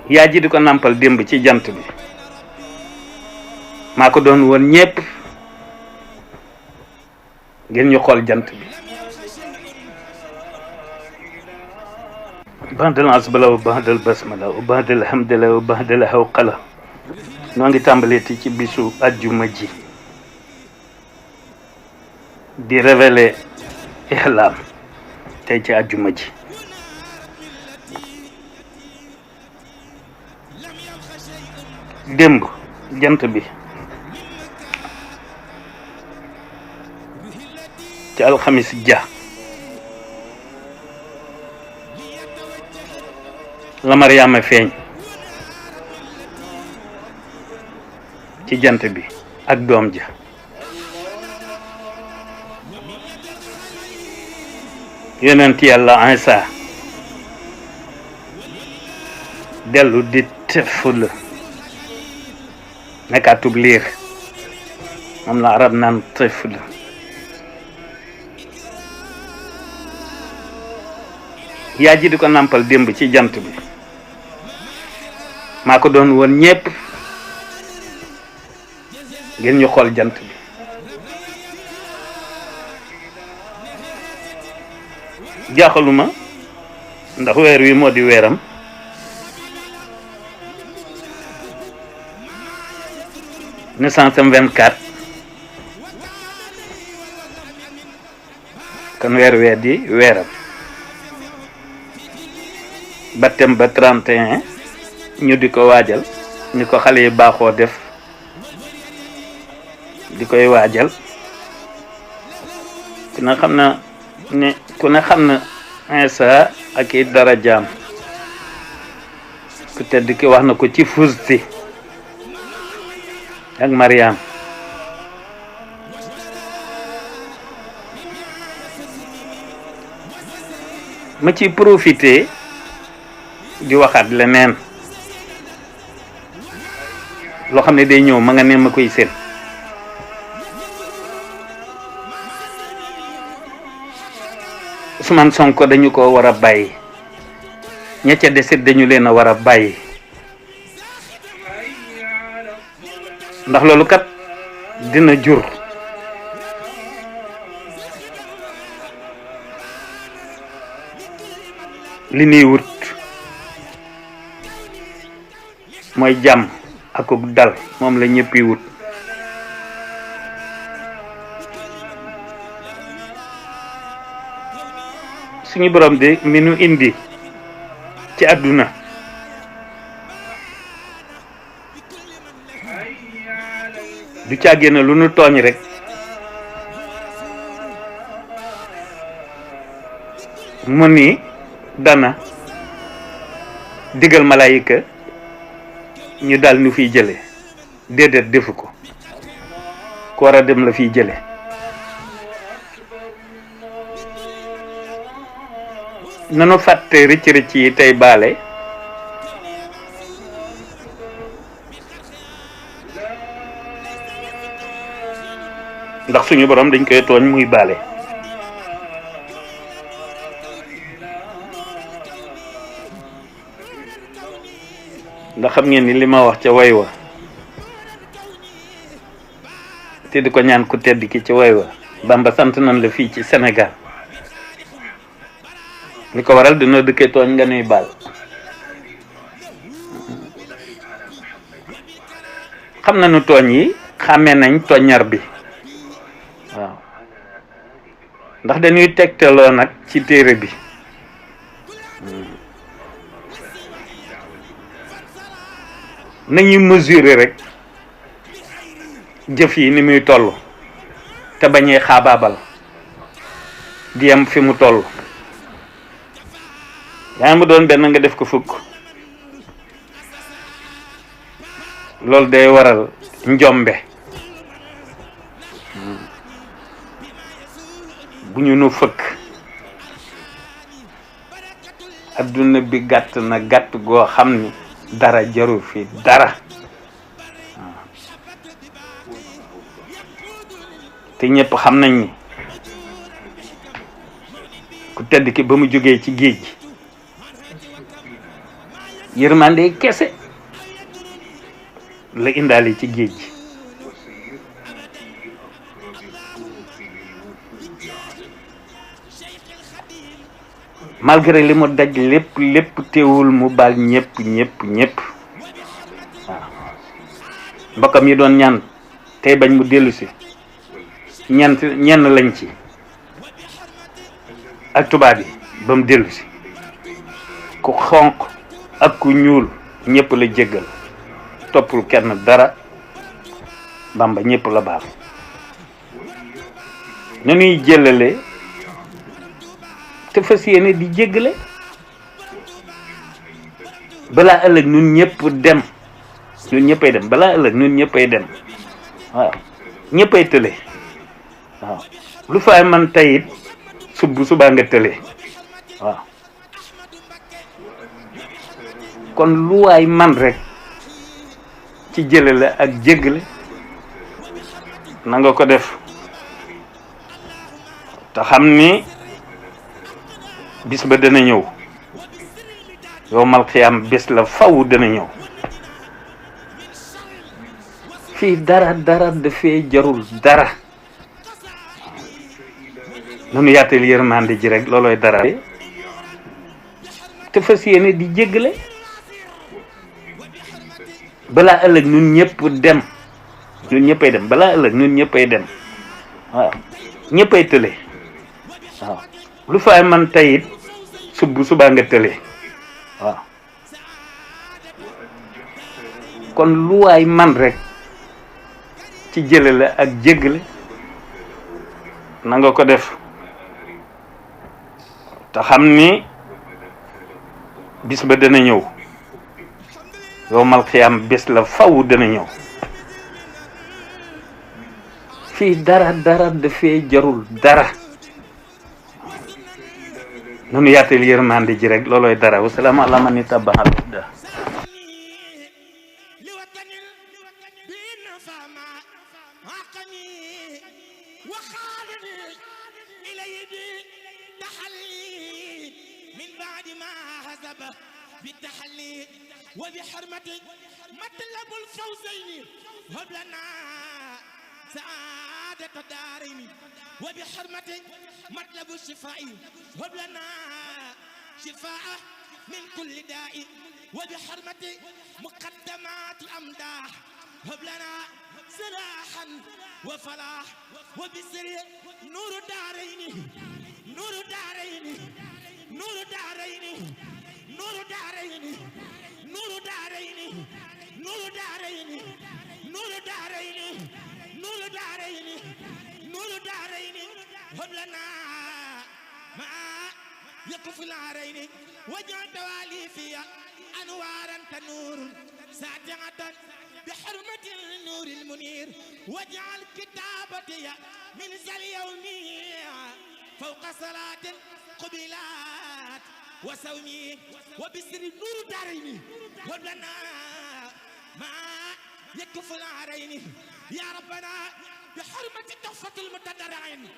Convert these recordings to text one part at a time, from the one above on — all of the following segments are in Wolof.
yaa ji di ko nampal démb ci jant bi maa ko doon woon ñépp ngeen ñu xool jant bi bandal asbala wa bandal basmala wa bandal hamdala wa bandal hawqala noo ngi tàmbaleeti ci bisu ajjuma ji di révéler ihlam tey ci ajjuma ji démb jant bi ci alxamis ja la Mariama feeñ ci jant bi ak doom ja yonent yàlla Isa dellu di teful nekkaatub liir moom la arab naan teful yaa ji di ko nampal démb ci jant bi maa ko doon woon ñépp ngeen ñu xool jant bi jaaxaluma ndax weer wi moo di weeram naissance am 24 kon weer wee di weeram baptême ba 31 ñu di ko waajal ni ko xale yi baaxoo def di koy waajal ku ne xam na Isa ak i darajaam ku tedd ki wax na ko ci fusti ak Mariam ma ci profité di waxaat leneen loo xam ne day ñëw ma nga ne ma koy seen Ousmane Sonko dañu ko war a bàyyi ña ca desit dañu leen a war a bàyyi ndax loolu kat dina jur li ñuy wut mooy jàmm akuk dal moom la ñëpp yi wut suñu borom de mi nu indi ci àdduna du càggee na lu nu tooñ rek mu ni dana digal malaayika ñu dal nu fiy jële déedéet defu ko ku war a dem la fiy jële nanu fàtte rëcc-rëcc yi tey baale ndax suñu borom dañ koy tooñ muy baale ndax xam ngeen ni li ma wax ca way wa te di ko ñaan ku tedd ki ca way wa Bamba sant nañ la fii ci Sénégal li ko waral dina dëkkee tooñ nga nuy baal xam nañu tooñ yi xàmmee nañ tooñar bi waaw ndax dañuy tegtaloo nag ci téere bi nañuy mesurer rek jëf yi ni muy toll te bañee xaabaabal di yem fi mu toll yaa mu doon benn nga def ko fukk loolu day waral njombe bu ñu nu fëkk adduna bi gàtt na gàtt goo xam ni dara jaru fi dara te ñëpp xam nañ ni ku tedd ki ba mu jógee ci géej gi yërmande kese la indaale ci géej gi malgré li mu daj lépp teewul mu baal ñëpp waaw mbokkam yi doon ñaan tey bañ mu dellu si ñenn lañ ci ak tubaab yi ba mu dellu si ku xonq ak ku ñuul ñëpp la jéggal toppul kenn dara Bamba ñëpp la baal na ñuy jëlale te fas yéene di jéggale balaa ëllëg ñun ñëpp dem ñun ñëppay dem balaa ëllëg ñun ñëppay dem waaw ñëppay tële waaw lu fay man tayit subaa nga tële waaw kon lu waay man rek ci jëlale ak jéggale na nga ko def te xam ni bis ba dana ñëw yowmal xiyaam bés la faw dana ñëw fii dara dafee jarul dara nanu yaatal yërmande ji rek loolooy dara te fas yéene di jéggale balaa ëllëg ñun ñëpp dem ñun ñëppay dem balaa ëllëg ñun ñëppay dem waaw ñëppay tële waaw lu fay man tayit subaa nga tële waaw kon lu waay man rek ci jëlale ak jéggale na nga ko def te xam ni bis ba dana ñëw yowmal xiyaam bés la faw dana ñëw fii dara dafee jarul dara nanu yaatal yërmande ji rek loolooy dara wasalaama ala man ittabaal huda بالتحلي وبحرمة مطلب الفوزين هب لنا سعادة الدارين وبحرمة مطلب الشفاء هب لنا شفاء من كل داء وبحرمة مقدمات الأمداح هب لنا سلاحا وفلاح وبسر نور دارين نور دارين نور دارين نور دارين نور دارين نور دارين نور دارين نور دارين نور دارين هب لنا ما يقف العارين وجعل توالي فيها انوارا تنور ساتعة بحرمة النور المنير واجعل كتابتي من ذا اليوم فوق صلاة قبلات وسومي وبسر نور دارين هب لنا ما يكف العارين يا ربنا بحرمة تحفة المتدرعين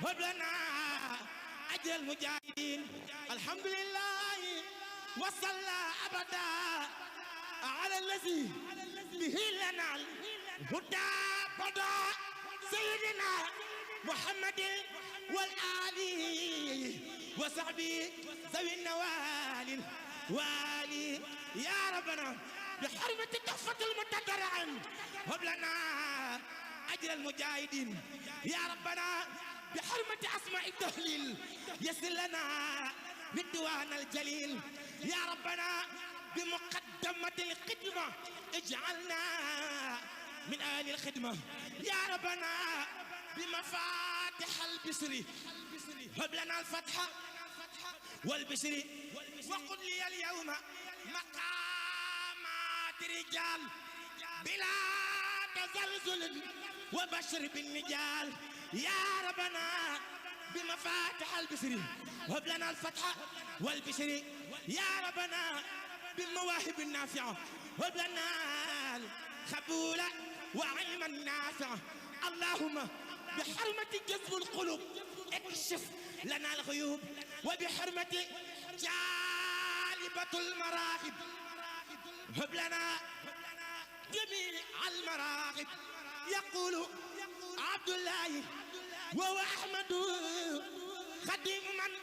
هب لنا أجر المجاهدين الحمد لله وصلى أبدا على الذي به لنا الهدى بدا سيدنا محمد والآل وصحبه ذوي النوال والي يا ربنا بحرمة تحفة المتدرعين هب لنا أجر المجاهدين يا ربنا بحرمة أسماء التهليل يسر لنا بالديوان الجليل يا ربنا بمقدمة الخدمة اجعلنا من آل الخدمة يا ربنا بمفاتح البشر هب لنا الفتحة والبشر وقل لي اليوم مقامات رجال بلا تزلزل وبشر بالنجال يا ربنا بمفاتح البشر هب لنا الفتحة والبشر يا ربنا بالمواهب النافعة هب لنا الخبول وعلما نافعا اللهم بحرمة جذب القلوب اكشف لنا الغيوب وبحرمة جالبة المراغب هب لنا جميع المراغب يقول عبد الله وهو أحمد خديم من